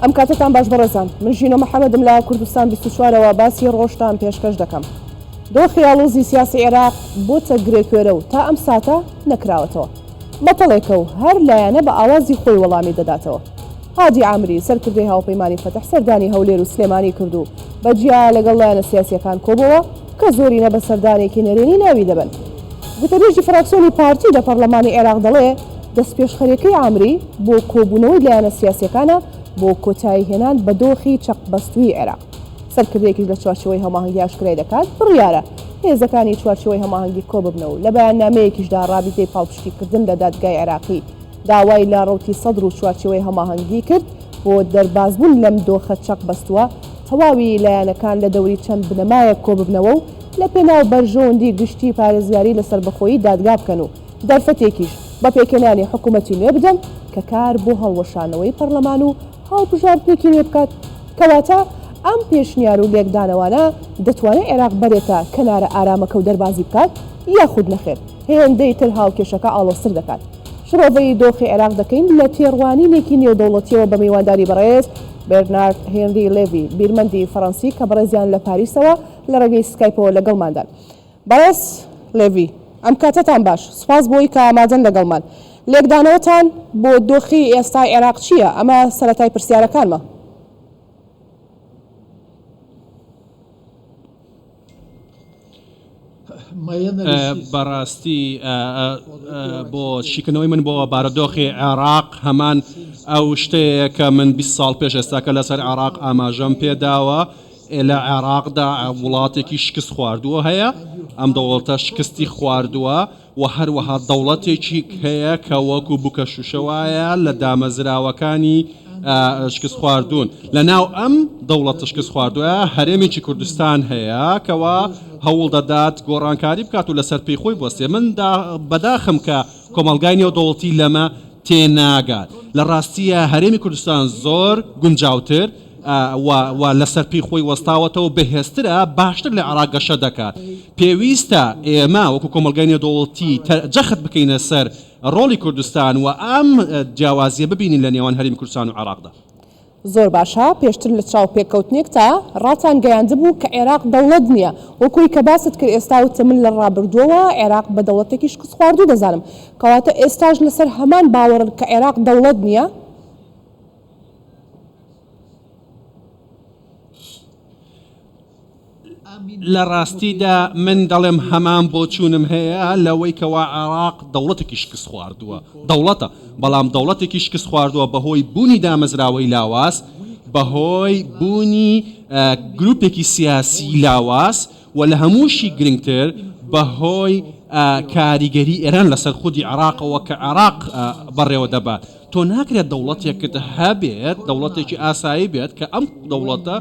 ئەم کاتەتان باش بەڕێزان، من ژینۆ محەمەدم لە کوردستان 24 ەوە باسی ڕۆژتان پێشکەش دەکەم. دۆخی ئاڵۆزی سیاسی عێراق بۆتە گرێکوێرە و تا ئەم ساتە نەکراوەتەوە. مەتەڵێکە و هەر لایەنە بە ئاوازی خۆی وەڵامی دەداتەوە. هادی عامری، سەرکردەی هاوپەیمانی فەتح سەردانی هەولێر و سلێمانی کرد و بە جیا لەگەڵ لایەنە سیاسییەکان کۆبۆوە کە زۆرینە بە سەردانێکی نەرێنی ناوی دەبەن. گوتەبێژی فراکسیۆنی پارتی لە پەڕلەمانی عێراق دەڵێ، دەستپێشخەرییەکەی عامری بۆ کۆبوونەوەی لایەنە سیاسییەکانە بۆ کۆتاییهێنان بە دۆخی چەقبەستوویی عێراق. سەرکردەیەکیش لە چوارچێوەی هەماهەنگی ئاشکرای دەکات، بڕیارە هێزەکانی چوارچێوەی هەماهەنگی کۆببنەوە و لە بەیاننامەیەکیشدا ڕابیتەی پاڵپشتیکردن لە دادگای عێراقی داوای لە ڕەوتی سەدر و چوارچێوەی هەماهەنگی کرد بۆ دەربازبوون لەم دۆخە چەقبەستووە تەواوی لایەنەکان لە دەوری چەند بنەمایەک کۆببنەوە و لەپێناو بەرژەوەندی گشتی پارێزگاری لە سەربەخۆیی دادگا بکەن و دەرفەتێکیش بە پێکهێنانی حکومەتی نوێ بدەن کە کار بۆ هەڵوەشانەوەی پەڕلەمان و هەڵبژاردنێکی نوێ بکات. کەواتە ئەم پێشنیار و لێکدانەوانە دەتوانێت عێراق بەرێتە کەنارە ئارامەکە و دەربازی بکات یاخود نەخێر هێندەی تر هاوکێشەکە ئاڵۆزتر دەکات. شڕۆڤەی دۆخی عێراق دەکەین لە تێڕوانینێکی نێودەوڵەتییەوە بە میوانداری بەڕێز بێرنارد هێنری لێڤی بیرمەندی فەڕەنسی کە بەڕێزیان لە پاریسەوە لە ڕێگەی سکایپەوە لەگەڵماندان. بەڕێز لێڤی، ئەم کاتەتان باش، سوپاس بۆی کە ئامادەن لەگەڵمان. لێکدانەوەتان بۆ دۆخی ئێستای عێراق چییە؟ ئەمە سەرەتای پرسیارەکانمە. بەڕاستی بۆ شیکردنەوەی من بۆ بارودۆخی عێراق هەمان ئەو شتەیە کە من 20 ساڵ پێش ئێستاکە لەسەر عێراق ئاماژەم پێداوە لە عێراقدا وڵاتێکی شکست خواردووە هەیە، ئەم دەوڵەتە شکستی خواردووە و هەروەها دەوڵەتێکی هەیە کە وەکو بوکە شوشە وایە لە دامەزراوەکانی شکست خواردوون. لە ناو ئەم دەوڵەتە شکست خواردووە هەرێمێکی کوردستان هەیە کەوا هەوڵ دەدات گۆڕانکاری بکات و لەسەر پێی خۆی بوەستێ. من بەداخم کە کۆمەڵگای نێودەوڵەتی لەمە تێناگات. لە ڕاستییا هەرێمی کوردستان زۆر گونجاوتر و و لەسەر پێی خۆی وەستاوەتەوە بەهێزترە، باشتر لە عێراق گەشە دەکات. پێویستە ئێمە وەکو کۆمەڵگای نێودەوڵەتی جەخت بکەینە سەر ڕۆڵی کوردستان و ئەم جیاوازییە ببینین لە نێوان هەرێمی کوردستان و عێراقدا. زۆر باشە، پێشتر لە چاوپێکەوتنێکتا ڕاتان گەیاندبوو کە عێراق دەوڵەت نییە، وەکوی کە باست کرد ئێستا وتت من لە ڕابردووەوە عێراق بە دەوڵەتێکی شکستخواردوو دەزانم، کەواتە ئێستاش لەسەر هەمان باوەڕن کە عێراق دەوڵەت نییە؟ لە ڕاستیدا من دەڵێم هەمان بۆچوونم هەیە لەوەی کەوا عێراق دەوڵەتێکی شکست خواردووە، دەوڵەتە، بەڵام دەوڵەتێکی شکست خواردووە بەهۆی بوونی دامەزراوەی لاواز، بەهۆی بوونی گروپێکی سیاسی لاواز و لە هەمووشی گرنگتر بەهۆی کاریگەری ئێران لەسەر خودی عێراقەوە کە عێراق بەڕێوە دەبات. تۆ ناکرێت دەوڵەتێکت هەبێت، دەوڵەتێکی ئاسایی بێت کە ئەم دەوڵەتە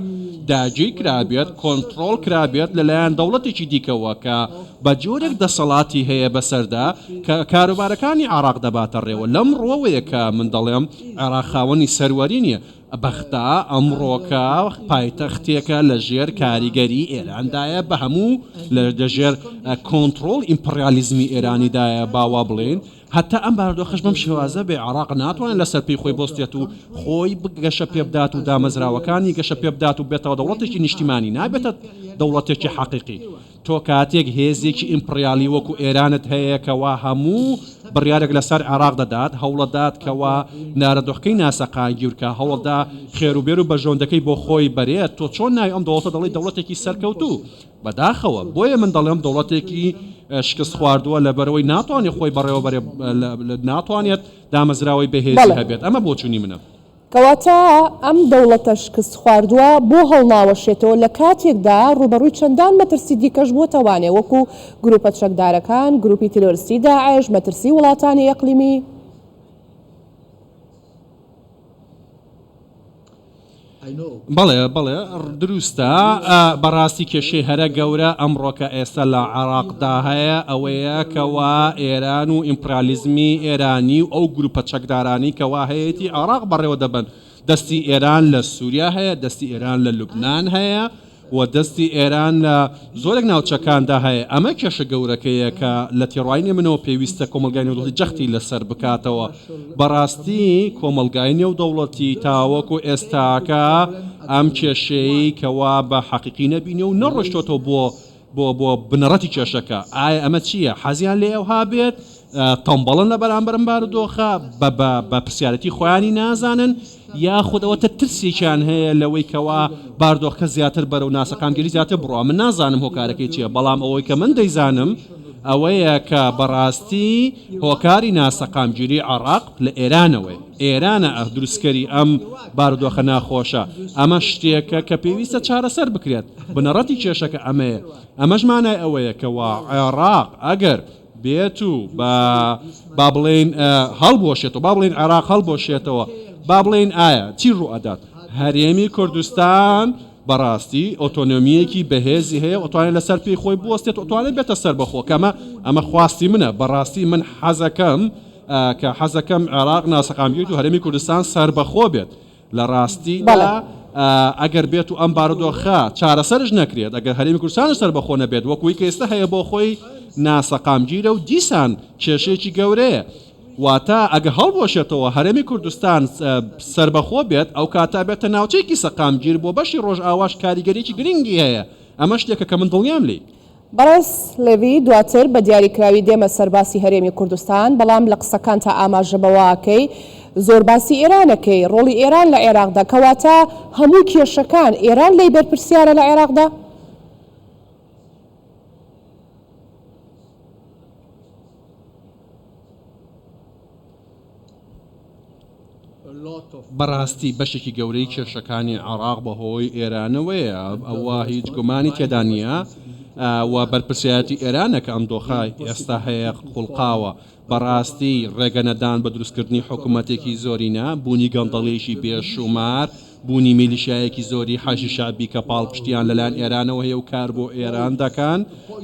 داگیر کرابێت، کۆنتڕۆڵ کرابێت لەلایەن دەوڵەتێکی دیکەوە کە بە جۆرێک دەسەڵاتی هەیە بەسەردا کە کاروبارەکانی عێراق دەباتە ڕێوە. لەم ڕووەوەیە کە من دەڵێم عێراق خاوەنی سەروەری نییە. بەغدا ئەمڕۆکە پایتەختێکە لەژێر کاریگەری ئێراندایە بە هەموو لەژێر کۆنتڕۆڵ ئیمپڕیالیزمی ئێرانیدایە با وا بڵێین. هەتا ئەم بارودۆخەش بەم شێوازە بێ، عێراق ناتوانێت لەسەر پێی خۆی بوەستێت و خۆی گەشە پێبدات و دامەزراوەکانی گەشە پێبدات و بێتەوە دەوڵەتێکی نیشتیمانی، نابێتە دەوڵەتێکی حەقیقی. تۆ کاتێک هێزێکی ئیمپڕیالی وەکو ئێرانت هەیە کەوا هەموو بڕیارێک لەسەر عێراق دەدات، هەوڵەدات کەوا نارەدۆخەکەی ناسەقانگیر بکا، هەوڵدا خێروبێر و بەرژەوەندەکەی بۆ خۆی بەرێت، تۆ چۆن ناوی ئەم دەوڵەتە دەڵێی دەوڵەتێکی سەرکەوتوو؟ بەداخەوە بۆیە من دەڵێم دەوڵەتێکی شکست خواردووە لەبەرئەوەی ناتوانێت خۆی بەڕێوە بەرێ ناتوانێت دامەزراوەی بەهێزی هەبێت ئەمە بۆچوونی منە. کەواتە ئەم دەوڵەتە شکست خواردووە بۆ هەڵناوەشێتەوە لە کاتێکدا ڕووبەڕووی چەندان مەترسی دیکەش بووەتەوانێ وەکو گروپە چەکدارەکان، گروپی تیرۆرستی داعش، مەترسی وڵاتانی ئیقلیمی؟ بەڵێ بەڵێ دروستە بەڕاستی کێشەی هەرە گەورە ئەمڕۆکە ئێستا لە عێراقدا هەیە ئەوەیە کەوا ئێران و ئیمپرالیزمی ئێرانی و ئەو گروپە چەکدارانی کەوا هەیەتی عێراق بەڕێوە دەبەن دەستی ئێران لە سووریا هەیە دەستی ئێران لە لوبناان هەیە. و دەستی ئێران لە زۆرێک ناوچەکاندا هەیە، ئەمە کێشە گەورەکەیە کە لە تێڕوانینی منەوە پێویستە کۆمەڵگای نێودەوڵەتی جەختی لەسەر بکاتەوە. بەڕاستی کۆمەڵگای نێودەوڵەتی تاوەکو ئێستاکە ئەم کێشەیەی کەوا بە حەقیقی نەبینیوە و نەڕۆشتۆتەوە بۆ بۆ بۆ بنەڕەتی کێشەکە. ئایا ئەمە چییە؟ حەزیان لێیە ئەوها بێت؟ تەمبەڵن لە بەرامبەر ئەم بارودۆخە؟ بە بە بەرپرسیارێتی خۆیانی نازانن؟ یاخود ئەوەتە ترسێکیان هەیە لەوەی کەوا باردۆخەکە زیاتر بەرەو ناسەقامگیری زیاتر بڕوا؟ من نازانم هۆکارەکەی چییە، بەڵام ئەوەی کە من دەیزانم ئەوەیە کە بەڕاستی هۆکاری ناسەقامگیری عێڕاق لە ئێرانەوەیە. ئێرانە دروستکەری ئەم بارودۆخە ناخۆشە. ئەمە شتێکە کە پێویستە چارەسەر بکرێت. بنەڕەتی کێشەکە ئەمەیە. ئەمەش مانای ئەوەیە کەوا عێڕاق ئەگەر بێت و بە با بڵێین هەڵبوەشێتەوە، با بڵێین عێراق هەڵبوەشێتەوە، با بڵێین ئایا چی ڕووئەدات؟ هەرێمی کوردستان بەڕاستی ئۆتۆنۆمییەکی بەهێزی هەیە و ئەتوانێت لەسەر پێی خۆی بوەستێت و ئەتوانێت بێتە سەربەخۆ کە ئەمە ئەمە خواستی منە بەڕاستی من حەزەکەم کە حەزەکەم عێراق ناسەقامگیر و هەرێمی کوردستان سەربەخۆ بێت لە ڕاستیدا ئەگەر بێت و ئەم بارودۆخە چارەسەرش نەکرێت، ئەگەر هەرێمی کوردستانش سەربەخۆ نەبێت وەکوی کە ئێستا هەیە بۆ خۆی ناسەقامگیرە و دیسان کێشەیەکی گەورەیە. واتە ئەگەر هەڵبوەشێتەوە هەرێمی کوردستان سەربەخۆ بێت ئەو کاتە ئەبێتە ناوچەیەکی سەقامگیر بۆ بەشی ڕۆژئاواش کاریگەریی گرنگی هەیە. ئەمە شتێکە کە من دڵنیام لێی. بەڕێز لێڤی دواتر بە دیاریکراوی دێمە سەر باسی هەرێمی کوردستان، بەڵام لە قسەکانتا ئاماژە بەوە ئەکەی زۆر باسی ئێران ئەکەی، ڕۆڵی ئێران لە عێراقدا، کەواتە هەموو کێشەکان ئێران لێی بەرپرسیارە لە عێراقدا؟ بەڕاستی بەشێکی گەورەی کێشەکانی عێراق بەهۆی ئێرانەوەیە، ئەوە هیچ گومانی تێدا نییە و بەرپرسیارەتی ئێرانە کە ئەم دۆخە ئێستا هەیە خوڵقاوە. بەڕاستی ڕێگە نەدان بە دروستکردنی حکومەتێکی زۆرینە، بوونی گەندەڵییەکی بێشومار، بوونی میلیشیایەکی زۆری حەشدی شەعبی کە پاڵپشتییان لەلایەن ئێرانەوە هەیە و کار بۆ ئێران دەکەن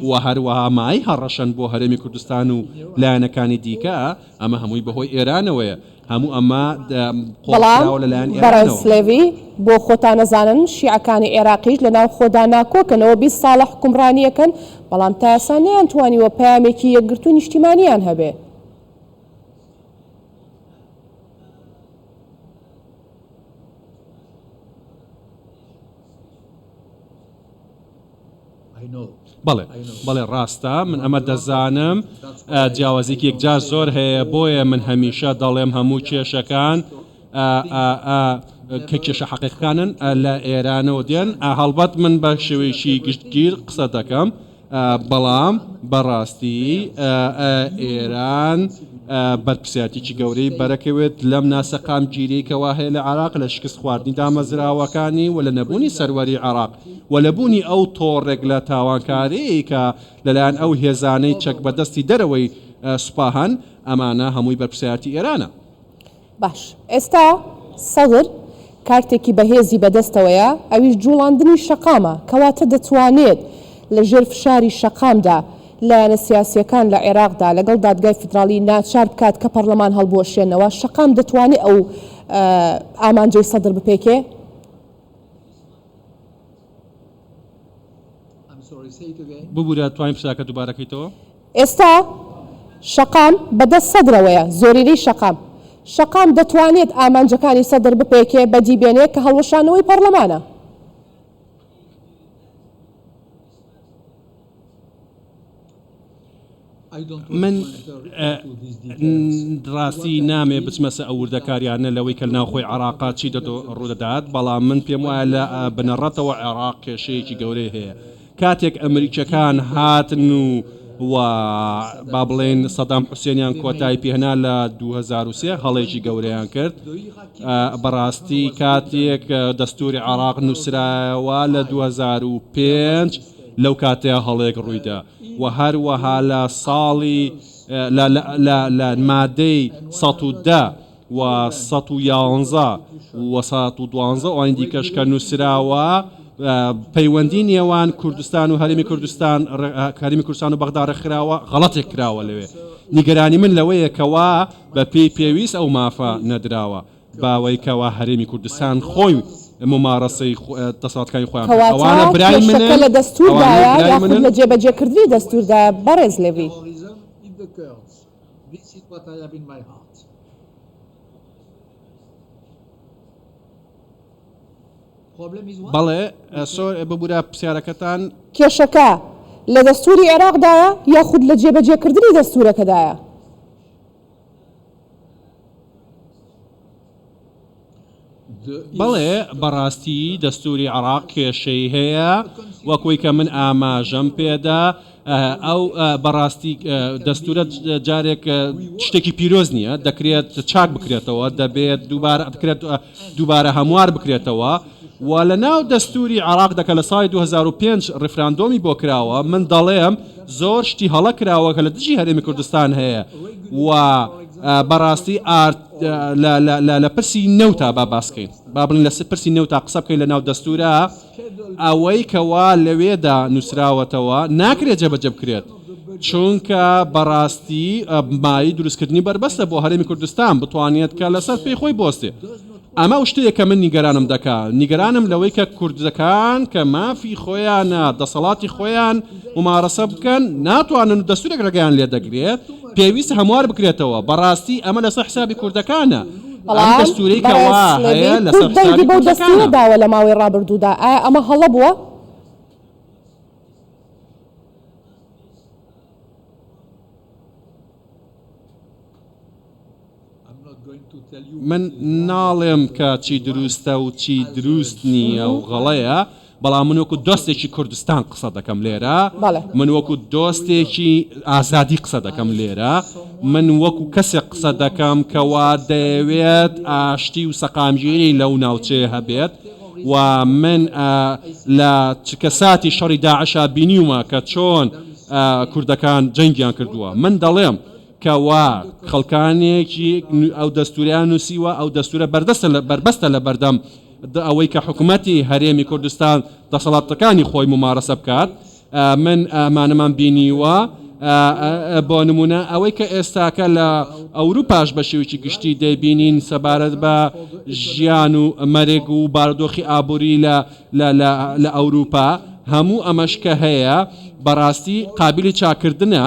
و هەروەها مایەی هەڕەشەن بۆ هەرێمی کوردستان و لایەنەکانی دیکە، ئەمە هەمووی بەهۆی ئێرانەوەیە. هەموو ئەمە بەڵام قۆرخکراوە لەلایەن بەڕێز ئێرانەوە. لێڤی، بۆ خۆتان ئەزانن شیعەکانی عێراقیش لەناو خۆدا ناکۆکن، ئەوە 20 ساڵە حوکمڕانی ئەکەن، بەڵام تا ئێستا نەیانتوانیوە پەیامێکی یەکگرتووی نیشتیمانیان هەبێ. بەڵێ بەڵێ ڕاستە من ئەمە دەزانم جیاوازیکی یەکجار زۆر هەیە بۆیە من هەمیشە دەڵێم هەموو کێشەکان کە کێشە حەقیقەکانن لە ئێرانەوە دێن هەڵبەت من بە شێوەیەکی گشتگیر قسە دەکەم بەڵام بەڕاستی ئێران بەرپرسیارێتیی گەورەی بەرەکەوێت لەم ناسەقامگیریەی کەوا هەیە لە عێراق، لە شکست خواردنی دامەزراوەکانی و لە نەبوونی سەروەری عێراق و لە بوونی ئەو تۆڕێک لە تاوانکاریی کە لەلایەن ئەو هێزانەی چەک بەدەستی دەرەوەی سوپا هەن، ئەمانە هەمووی بەرپرسیارەتی ئێرانە. باش ئێستا سەدر کارتێکی بەهێزی بەدەستەوەیە ئەویش جوڵاندنی شەقامە، کەواتە دەتوانێت لە ژێر فشاری شەقامدا لایەنە سیاسییەکان لە عێراقدا لەگەڵ دادگای فیدراڵی ناچار بکات کە پەڕلەمان هەڵبوەشێنەوە، شەقام دەتوانێ ئەو ئامانجەی سەدر بپێکێ؟ ببورە توانی پرسیارەکە دووبارە کەیتەوە؟ ئێستا شەقام بەدەست سەدرەوەیە، زۆرینەی شەقام. شەقام دەتوانێت ئامانجەکانی سەدر بپێکێ، بەدی بێنێ کە هەڵوەشانەوەی پەڕلەمانە. من ڕاستی نامێ بچمە سەر ئەو وردەکاریانە لەوەی کە ناوخۆی عێراقا چی ڕوودەدات، بەڵام من پێم وایە لە بنەڕەتەوە عێراق کێشەیەکی گەورەی هەیە. کاتێک ئەمریکیەکان هاتن و و با بڵێین سەدام حوسێنیان کۆتایی پێهێنا لە 2003 هەڵەیەکی گەورەیان کرد بەڕاستی کاتێک دەستوری عێراق نووسرایەوە لە 2005 لەو کاتەیە هەڵەیەک ڕوویدا و هەروەها لە ساڵی لە مادەی 110 و 111 و 112 ئەوانی دیکەش کە نووسراوە پەیوەندی نێوان کوردستان و هەرێمی کوردستان هەرێمی کوردستان و بەغدا ڕێکخراوە غەڵەتێک کراوە لەوێ نیگەرانی من لەوەیە کەوا بە پێی پێویست ئەو مافە نەدراوە باوەی کەوا هەرێمی کوردستان خۆی. مومارەسەی دەسەڵاتەکانی خۆیان بکەن. کەواتە ئەوانە برای کێشەکە منن، لە ئەوانە دەستووردایە برای یاخود منن. لە جێبەجێکردنی دەستووردایە بەڕێز لێڤی؟ بەڵێ سۆر ببورە پرسیارەکەتان. کێشەکە لە دەستووری عێراقدایە یاخود لە جێبەجێکردنی دەستوورەکەدایە؟ بەڵێ بەڕاستی دەستووری عێراق کێشەی هەیە وەک وەی کە من ئاماژەم پێدا ئەو بەڕاستی دەستورە جارێک شتێکی پیرۆز نییە دەکرێت چاک بکرێتەوە دەبێت دووبارە بکرێت دووبارە هەموار بکرێتەوە و لە ناو دەستوری عراق دەکە لە ساڵی 2005 ڕیفراندۆمی بۆ کراوە من دەڵێم زۆر شتی هەڵە کراوە کە لە دژی هەرێمی کوردستان هەیە و بەڕاستی ئارت لە پرسی نەوتا با باسکەین با بڵین لە پرسی نەوتا قسە بکەین لە ناو دەستورە ئەوەی کەوا لەوێدا نووسراوەتەوە ناکرێت جێبەجێ بکرێت، چونکە بەڕاستی مایەی دروستکردنی بەربەستە بۆ هەرێمی کوردستان بتوانێت کە لەسەر پێی خۆی بوەستێ. ئەمە ئەو شتەیە کە من نیگەرانم دەکا، نیگەرانم لەوەی کە کوردەکان کە مافی خۆیانە دەسەڵاتی خۆیان مومارەسە بکەن ناتوانن و دەستوورێک ڕێگەیان لێ دەگرێت، پێویستە هەموار بکرێتەوە، بەڕاستی ئەمە لەسەر حسابی کوردەکانە، ئەم بەڵام دەستوورەی کە بەڕێز وا لێڤی هەیە لەسەر کورد دەنگی حسابی بەو دەستوورە کوردەکانە. داوە لە ماوەی ڕابردوودا، ئایا ئەمە هەڵە بووە؟ من ناڵێم کە چی دروستە و چی دروست نییە و غەڵەیە، بەڵام من وەکو دۆستێکی کوردستان قسە دەکەم لێرە، من وەکو دۆستێکی ئازادی قسە دەکەم لێرە، من وەکو کەسێک قسە دەکەم کەوا دەیەوێت ئاشتی و سەقامگیری لەو ناوچەیە هەبێت و من لە چرکەساتی شەڕی داعشا بینیومە کە چۆن کوردەکان جەنگیان کردووە. من دەڵێم کە وا خەڵکانێکی ئەو دەستوورەیان نووسیوە، ئەو دەستوورە بەردەستە بەربەستە لە بەردەم ئەوەی کە حکومەتی هەرێمی کوردستان دەسەڵاتەکانی خۆی مومارەسە بکات. من ئەمانەمان بینیوە، بۆ نموونە ئەوەی کە ئێستاکە لە ئەوروپاش بە شێوەیەکی گشتی دەیبینین سەبارەت بە ژیان و مەرگ و بارودۆخی ئابووری لە لە لە لە ئەوروپا هەموو ئەمەش کە هەیە بەڕاستی قابیلی چاکردنە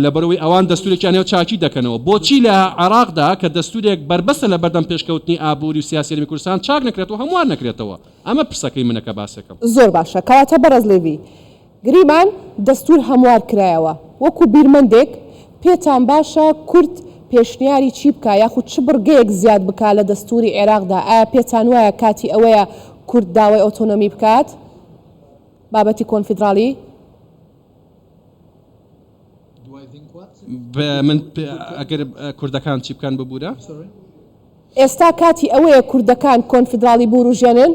لەبەرئەوەی ئەوان دەستورێکیان هەیە و چاکی دەکەنەوە بۆچی لە عێراقدا کە دەستورێک بەربەستە لەبەردەم پێشکەوتنی ئابوری و سیاسی هەرێمی کوردستان چاک نەکرێتەوە هەموار نەکرێتەوە ئەمە پرسەکەی منە کە باسێکم. زۆر باشە کەواتە بەڕێز لێڤی گریمان دەستور هەموار کرایەوە وەکو بیرمەندێک پێتان باشە کورد پێشنیاری چی بکا یاخود چ بڕگەیەک زیاد بکا لە دەستوری عێراقدا ئایا پێتان وایە کاتی ئەوەیە کورد داوای ئۆتۆنۆمی بکات؟ بابەتی کۆنفیدراڵی؟ من ئەگەر کوردەکان چی بکەن ببورە؟ ئێستا کاتی ئەوەیە کوردەکان کۆنفیدراڵی بوروژێنن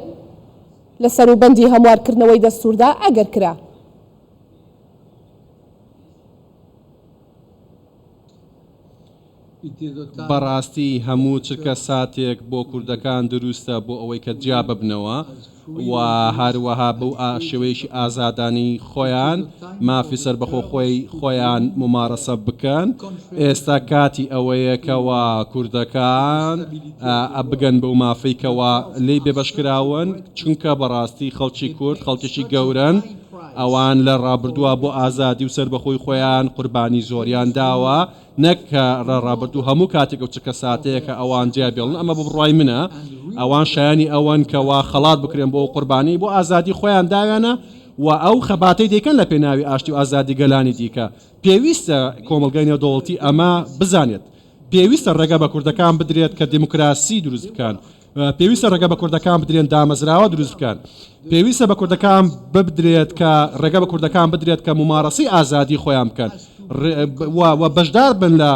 لە سەروبەندی هەموارکردنەوەی دەستوردا ئەگەر کرا. بەڕاستی هەموو چرکە ساتێک بۆ کوردەکان دروستە بۆ ئەوەی کە جیا ببنەوە و هەروەها بەو شێوەیەکی ئازادانەی خۆیان مافی سەربەخۆ خۆی خۆیان مومارەسە بکەن. ئێستا کاتی ئەوەیە کەوا کوردەکان بگەن بەو مافەی کەوا لێی بێبەش کراون، چونکە بەڕاستی خەڵکی کورد خەڵکێکی گەورەن، ئەوان لە ڕابردووە بۆ ئازادی و سەربەخۆی خۆیان قوربانی زۆریان داوە، نەک کە ڕە ڕابردوو هەموو کاتێک ئەو چرکە ساتەیە کە ئەوان جیا بێڵن ئەمە بە بڕوای منە ئەوان شایانی ئەوەن کە وا خەڵات بکرێن بۆ ئەو قوربانیەی بۆ ئازادی خۆیان داویانە و ئەو خەباتەی دەیکەن لە پێناوی ئاشتی و ئازادی گەلانی دیکە پێویستە کۆمەڵگای نێودەوڵەتی ئەمە بزانێت پێویستە ڕێگە بە کوردەکان بدرێت کە دیموکراسی دروست بکەن پێویستە ڕێگە بە کوردەکان بدرێن دامەزراوە دروست بکەن. پێویستە بە کوردەکان ببدرێت کە ڕێگە بە کوردەکان بدرێت کە مومارەسەی ئازادی خۆیان بکەن و بەشدار بن لە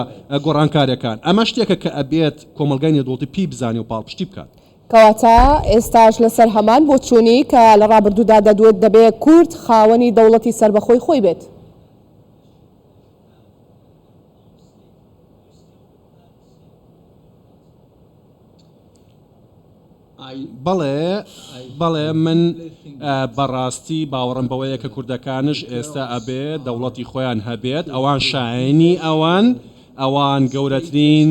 گۆڕانکاریەکان. ئەمە شتێکە کە ئەبێت کۆمەڵگای نێودەوڵەتی پێی بزانێ و پاڵپشتی بکات. کەواتە ئێستاش لەسەر هەمان بۆچوونی کە لە ڕابردوودا دەدوت دەبێ کورد خاوەنی دەوڵەتی سەربەخۆی خۆی بێت. بەڵێ بەڵێ من بەڕاستی باوەڕم بەوەیە کە کوردەکانش ئێستا ئەبێ دەوڵەتی خۆیان هەبێت ئەوان شایەنی ئەوەن ئەوان گەورەترین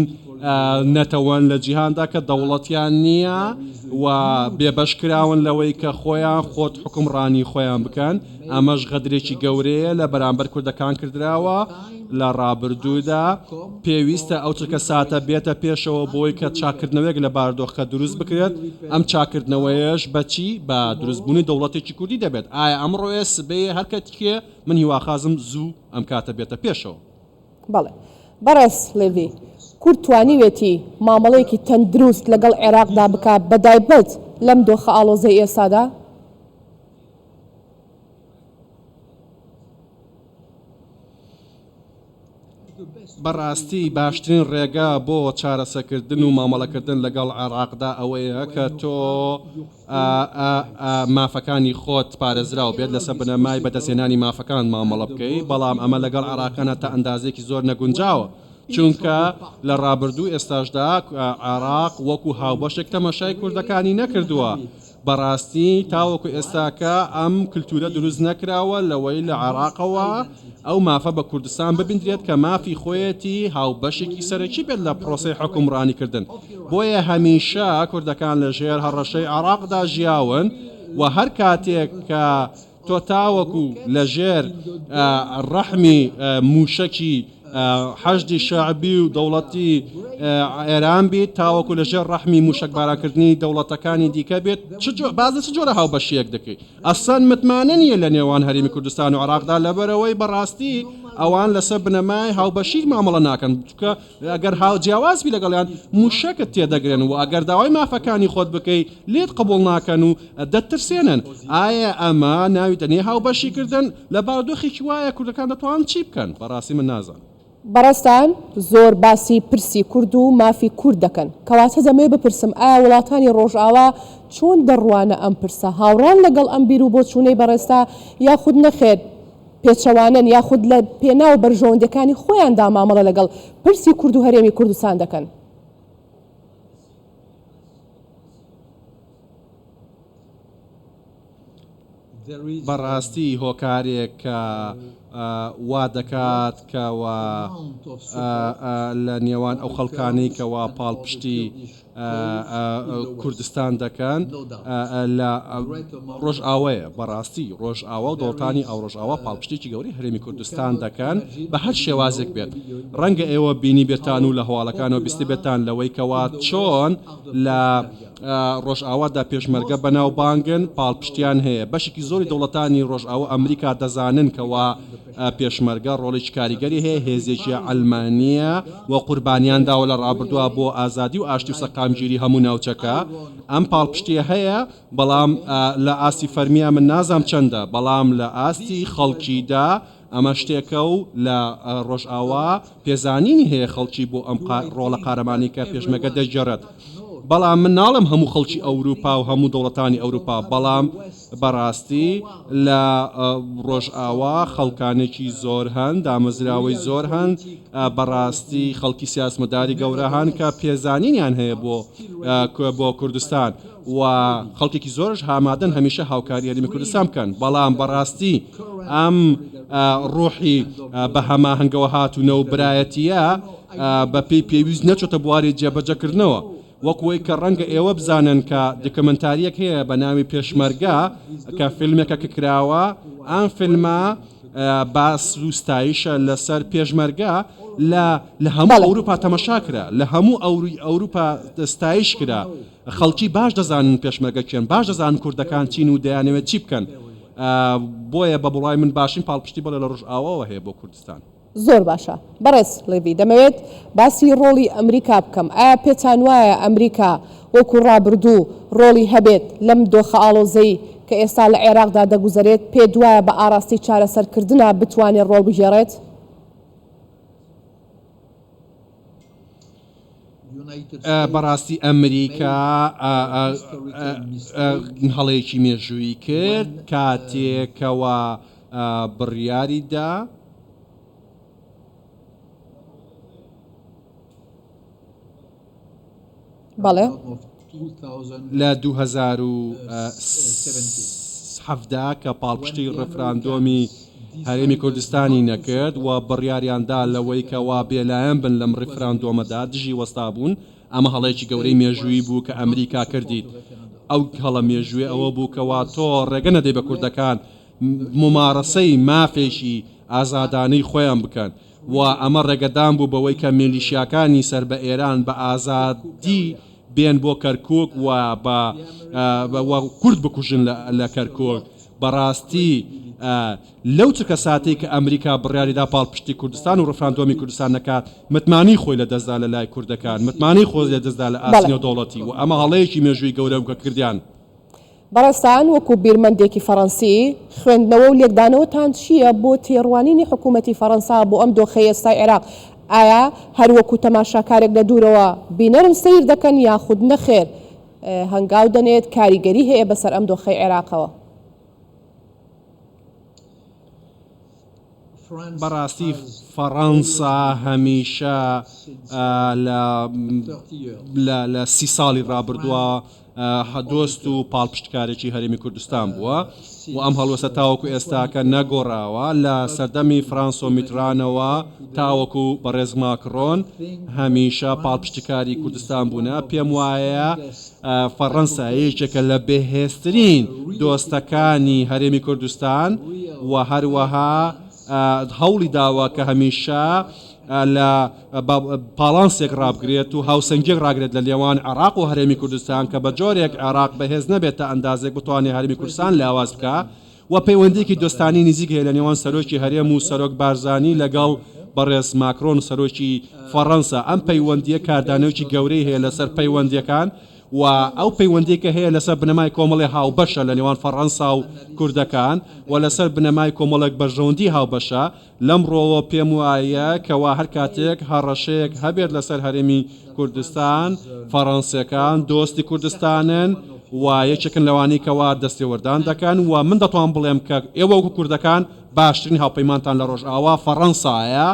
نەتەوەن لە جیهاندا کە دەوڵەتیان نییە و بێبەش کراون لەوەی کە خۆیان خۆت حوکمڕانی خۆیان بکەن، ئەمەش غەدرێکی گەورەیە لە بەرامبەر کوردەکان کردراوە لە ڕابردوودا، پێویستە ئەو چرکە ساتە بێتە پێشەوە بۆی کە چاککردنەوەیەک لە بارودۆخەکە دروست بکرێت، ئەم چاککردنەوەیەش بە چی؟ بە دروستبوونی دەوڵەتێکی کوردی دەبێت، ئایا ئەمڕۆیە، سبەیە، هەر کەتیکێ، من هیواخوازم زوو ئەم کاتە بێتە پێشەوە. بەڵێ بەڕێز لێڤی، کورد توانیوێتی مامەڵەیەکی تەندروست لەگەڵ عێراقدا بکا بەدایبەت لەم دۆخە ئاڵۆزەی ئێستادا؟ بەڕاستی باشترین ڕێگا بۆ چارەسەکردن و مامەڵەکردن لەگەڵ عێراقدا ئەوەیە کە تۆ مافەکانی خۆت پارێزراو بێت، لەسەر بنەمای بەدەستهێنانی مافەکان مامەڵە بکەی، بەڵام ئەمە لەگەڵ عێراقیانە تا ئەندازەیەکی زۆر نەگونجاوە، چونکە لە ڕابردوو ئێستاشدا عێراق وەکو هاوبەشێک تەمەشای کوردەکانی نەکردووە، بەڕاستی تاوەکو ئێستاکە ئەم کلتورە دروست نەکراوە لەوەی لە عێراقەوە ئەو مافە بە کوردستان ببیندرێت کە مافی خۆیەتی هاوبەشێکی سەرەکی بێت لە پرۆسەی حوکمڕانیکردن، بۆیە هەمیشە کوردەکان لە ژێر هەڕەشەی عێراقدا ژیاون و هەر کاتێک کە تۆ تاوەکو لە ژێر ڕەحمی مووشەکی حەشدی شەعبی و دەوڵەتی ئێران بیت، تاوەکو لە ژێر ڕەحمی مووشەکبارانکردنی دەوڵەتەکانی دیکە بێت، باس لە چ جۆرە هاوبەشییەک دەکەی؟ ئەسڵەن متمانە نییە لە نێوان هەرێمی کوردستان و عێراقدا، لەبەرئەوەی بەڕاستی ئەوان لەسەر بنەمای هاوبەشی مامەڵە ناکەن، چونکە ئەگەر هاو جیاواز بی لەگەڵیان موشەکت تێدەگرن و ئەگەر داوای مافەکانی خۆت بکەی لێت قبوڵ ناکەن و دەتترسێنن، ئایا ئەمە ناوی دەنێی هاوبەشی کردن؟ لە بارودۆخێکی وایە کوردەکان دەتوانن چی بکەن؟ بەڕاستی من نازانم. بەڕێزتان زۆر باسی پرسی کورد و مافی کورد دەکەن، کەواتە دەمەوێت بپرسم ئایا وڵاتانی ڕۆژئاوا چۆن دەڕوانە ئەم پرسە؟ هاوڕان لەگەڵ ئەم بیروبۆچوونەی بەڕێزتا یاخود نەخێر پێچەوانەن یاخود لە پێناو بەرژەوەندیەکانی خۆیاندا مامەڵە لەگەڵ پرسی کورد و هەرێمی کوردستان دەکەن؟ بەڕاستی هۆکارێک کە وا دەکات کەوا لە نێوان ئەو خەڵکانەی کەوا پاڵپشتی کوردستان دەکەن لە ڕۆژئاوەیە، بەڕاستی ڕۆژئاوا و دەوڵەتانی ئەوڕۆژئاوا پاڵپشتێکی گەورەی هەرێمی کوردستان دەکەن بە هەر شێوازێک بێت. ڕەنگە ئێوە بینیبێتان و لە هەواڵەکانەوە بیستبێتان لەوەی کەوا چۆن لە ڕۆژئاوادا پێشمەرگە بەناوبانگن، پاڵپشتیان هەیە. بەشێکی زۆری دەوڵەتانی ڕۆژئاوا و ئەمریکا دەزانن کەوا پێشمەرگە ڕۆڵێکی کاریگەری هەیە، هێزێکی عەلمانییە و قوربانیان داوە لە ڕابردووە بۆ ئازادی و ئاشتی و سەقامگیری هەموو ناوچەکە. ئەم پاڵپشتییە هەیە، بەڵام لە ئاستی فەرمییا من نازام چەندە، بەڵام لە ئاستی خەڵکیدا ئەمە شتێکە و لە ڕۆژئاوا پێزانینی هەیە خەڵکی بۆ ئەم ڕۆڵە قارەمانەی کە پێشمەرگە دەیگێڕێت. بەڵام من ناڵێم هەموو خەڵکی ئەوروپا و هەموو دەوڵەتانی ئەوروپا، بەڵام بەڕاستی لە ڕۆژئاوا خەڵکانێکی زۆر هەن، دامەزراوەی زۆر هەن، بەڕاستی خەڵکی سیاسمەداری گەورە هەن کە پێزانینیان هەیە بۆ بۆ کوردستان و خەڵکێکی زۆرش ئامادەن هەمیشە هاوکاری هەرێمی کوردستان بکەن، بەڵام بەڕاستی ئەم ڕوحی بە هەماهەنگەوە هاتوونە و برایەتییە بەپێی پێویست نەچۆتە بواری جێبەجەکردنەوە. وەک وەی کە ڕەنگە ئێوە بزانن کە دیکۆمێنتارییەک هەیە بە ناوی پێشمەرگە کە فیلمێکە کە کراوە، ئەم فیلمە باس و ستایشە لەسەر پێشمەرگە لە لە هەموو ئەوروپا تەمەشا کرا، لە هەموو ئەوروپا ستایش کرا، خەڵکی باش دەزانن پێشمەرگە کێن، باش دەزانن کوردەکان چین و دەیانەوێت چی بکەن، بۆیە بە بڕوای من باشترین پاڵپشتی بەڵێ لە ڕۆژئاواوە هەیە بۆ کوردستان. زۆر باشە بەڕێز ڵێڤی دەمەوێت باسی ڕۆڵی ئەمریکا بکەم ئایا پێتان وایە ئەمریکا وەکو ڕابردوو ڕۆڵی هەبێت لەم دۆخە ئاڵۆزەی کە ئێستا لە عێراقدا دەگوزەرێت پێت وایە بە ئاراستەی چارەسەرکردنا بتوانێت ڕۆڵ بگێڕێت؟ بەڕاستی ئەمریکا هەڵەیەکی مێژوویی کرد کاتێک کەوا بڕیاری دا. بەڵێ. لە 2017 کە پاڵپشتی ڕێفراندۆمی. هەرێمی کوردستانی نەکرد و بڕیاریان دا لەوەی کەوا بێلایەن بن لەم ڕیفراندۆمەدا دژی وەستابوون، ئەمە هەڵەیەکی گەورەی مێژوویی بوو کە ئەمریکا کردی. ئەو هەڵە مێژوویە ئەوە بوو کەوا تۆ ڕێگە نەدەی بە کوردەکان مومارەسەی مافێکی ئازادانەی خۆیان بکەن و ئەمە ڕێگەدان بوو بەوەی کە میلیشیاکانی سەر بە ئێران بە ئازادی بێن بۆ کەرکوک و بە و کورد بکوژن لە کەرکوک. بەڕاستی لەو چرکە ساتەی کە ئەمریکا بڕیاری دا پاڵپشتی کوردستان و ڕفراندۆمی کوردستان نەکات، متمانەی خۆی لە دەستدا لە لای کوردەکان، متمانەی خۆی لە دەستدا لە ئاستی نێودەوڵەتی و ئەمە هەڵەیەکی مێژووی گەورە بوو کە کردیان. بەڕێزتان وەکو بیرمەندێکی فەڕەنسی، خوێندنەوە و لێکدانەوەتان چییە بۆ تێڕوانینی حکوومەتی فەڕەنسا بۆ ئەم دۆخەی ئێستای عێراق؟ ئایا هەر وەکو تەماشاکارێک لە دوورەوە بینەرن سەیر دەکەن یاخود نەخێر هەنگاو دەنێت کاریگەری هەیە بەسەر ئەم دۆخەی عێراقەوە؟ بەڕاستی فەڕەنسا هەمیشە لە سی ساڵی ڕابردووە دۆست و پاڵپشتکارێکی هەرێمی کوردستان بووە و ئەم هەڵوێستە تاوەکو ئێستاکە نەگۆڕاوە لە سەردەمی فرانسۆ میترانەوە تاوەکو بەڕێز ماکرۆن هەمیشە پاڵپشتیکاری کوردستان بوونە پێم وایە فەڕەنسا یەکێکە لە بەهێزترین دۆستەکانی هەرێمی کوردستان و هەروەها هەوڵی داوە کە هەمیشە لە پاڵانسێک ڕابگرێت و هاوسەنگیەک ڕاگرێت لە نێوان عێراق و هەرێمی کوردستان کە بە جۆرێک عێراق بەهێز نەبێت تا ئەندازێک بتوانێت هەرێمی کوردستان لاواز بکا و پەیوەندیەکی دۆستانی نزیک هەیە لە نێوان سەرۆکی هەرێم و سەرۆک بارزانی لەگەڵ بەڕێز ماکرۆن سەرۆکی فەڕەنسا ئەم پەیوەندیە کاردانەوەکی گەورەی هەیە لەسەر پەیوەندیەکان و ئەو پەیوەندیەی کە هەیە لەسەر بنەمای کۆمەڵی هاوبەشە لە نێوان فەڕەنسا و کوردەکان و لەسەر بنەمای کۆمەڵێک بەرژەوەندی هاوبەشە لەم ڕۆوە پێم وایە کەوا هەر کاتێک هەڕەشەیەک هەبێت لەسەر هەرێمی کوردستان، فەڕەنسیەکان دۆستی کوردستانن و یەکێکن لەوانەی کەوا دەستێوەردان دەکەن و من دەتوانم بڵێم کە ئێوە وەکو کوردەکان باشترین هاوپەیمانتان لە ڕۆژئاوا فەڕەنسایە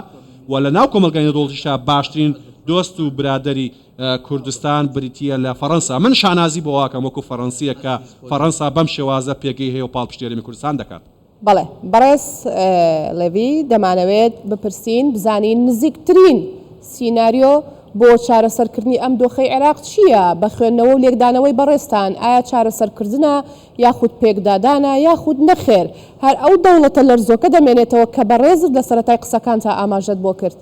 و لە ناو کۆمەڵگای نێودەوڵەتیشدا باشترین دۆست و برادەری کوردستان بریتییە لە فەڕەنسا. من شانازی بەوەکەم وەکو فەڕەنسییەک کە فەڕەنسا بەم شێوازە پێگەی هەیە و پاڵپشتی هەرێمی کوردستان دەکات. بەڵێ بەڕێز ڵێڤی دەمانەوێت بپرسین بزانین نزیکترین سیناریۆ بۆ چارەسەرکردنی ئەم دۆخەی عێراق چییە؟ بە خوێندنەوە و لێکدانەوەی بەڕێزتان ئایا چارەسەرکردنە یاخود پێکدادانە یاخود نەخێر هەر ئەو دەوڵەتە لەرزۆکە دەمێنێتەوە کە بەڕێزت لە سەرەتای قسەکانتا ئاماژەت بۆ کرد؟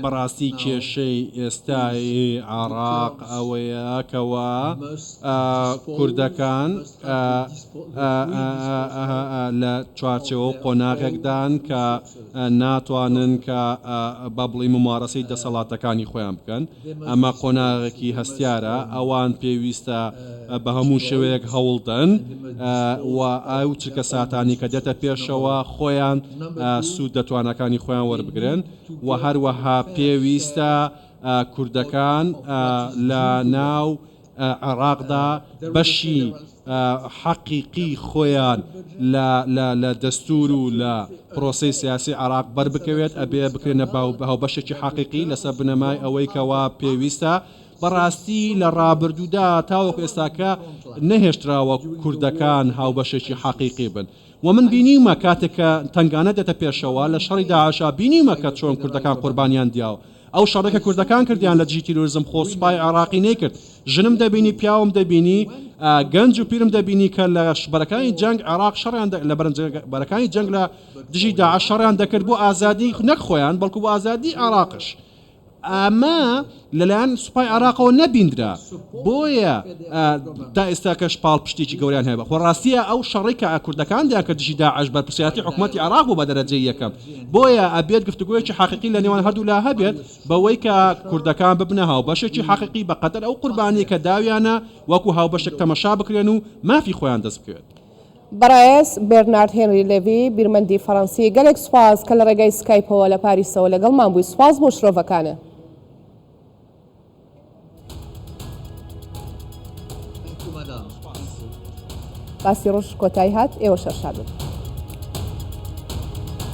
بەڕاستی کێشەی ئێستای عێراق ئەوەیە کەوا کوردەکان لە چوارچێوە و قۆناغێکدان کە ناتوانن کە با بڵێین مومارەسەی دەسەڵاتەکانی خۆیان بکەن. ئەمە قۆناغێکی هەستیارە، ئەوان پێویستە بە هەموو شێوەیەک هەوڵدەن و ئەو چرکەساتانەی کە دێتە پێشەوە خۆیان سوود لە تواناکانی خۆیان وەربگرن و هەروەها پێویستە کوردەکان لە ناو عێراقدا بەشی حەقیقی خۆیان لە لە لە دەستوور و لە پرۆسەی سیاسی عێراق بەربکەوێت، ئەبێ بکرێنە هاوبەشێکی حەقیقی لەسەر بنەمای ئەوەی کەوا پێویستە. بەڕاستی لە ڕابردوودا تاوەکو ئێستاکە نەهێشتراوە کوردەکان هاوبەشێکی حەقیقی بن و من بینیومە کاتێک کە تەنگانە دێتە پێشەوە لە شەڕی داعشا بینیومە کە چۆن کوردەکان قوربانیان دیاوە ئەو شەڕەی کە کوردەکان کردیان لە دژی تیرۆریزم خۆ سوپای عێراقی نەیکرد. ژنم دەبینی، پیاوم دەبینی، گەنج و پیرم دەبینی کە لە بەرەکانی جەنگ عێراق شەڕیان لە بەرەکانی جەنگ لە دژی داعش شەڕیان دەکرد بۆ ئازادی نەک خۆیان بەڵکو بۆ ئازادی عێراقش. ئەمە لەلایەن سوپای عێراقەوە نەبیندرا، بۆیە تا ئێستاکەش پاڵپشتێکی گەورەیان هەیە. خۆ ڕاستیە ئەو شەڕەی کە کوردەکان دەیانکرد دژی داعش بەرپرسیارەتی حکومەتی عێراق بوو بە دەرەجەی یەکەم، بۆیە ئەبێت گفتوگۆیەکی حەقیقی لە نێوان هەردوولا هەبێت بەوەی کە کوردەکان ببنە هاوبەشێکی حەقیقی بەقەدەر ئەو قوربانیەی کە داویانە وەکو هاوبەشێک تەمەشا بکرێن و مافی خۆیان دەست بکەوێت. بەڕێز بێرنارد هێنری لێڤی، بیرمەندی فەڕەنسی، گەلێک سوپاس کە لە ڕێگای سکایپەوە لە پاریسەوە لەگەڵمان بووی. سوپاس بۆ شرۆڤەکانت. باسی ڕۆژ کۆتایی هات، ئێوەش هەر شاد بن.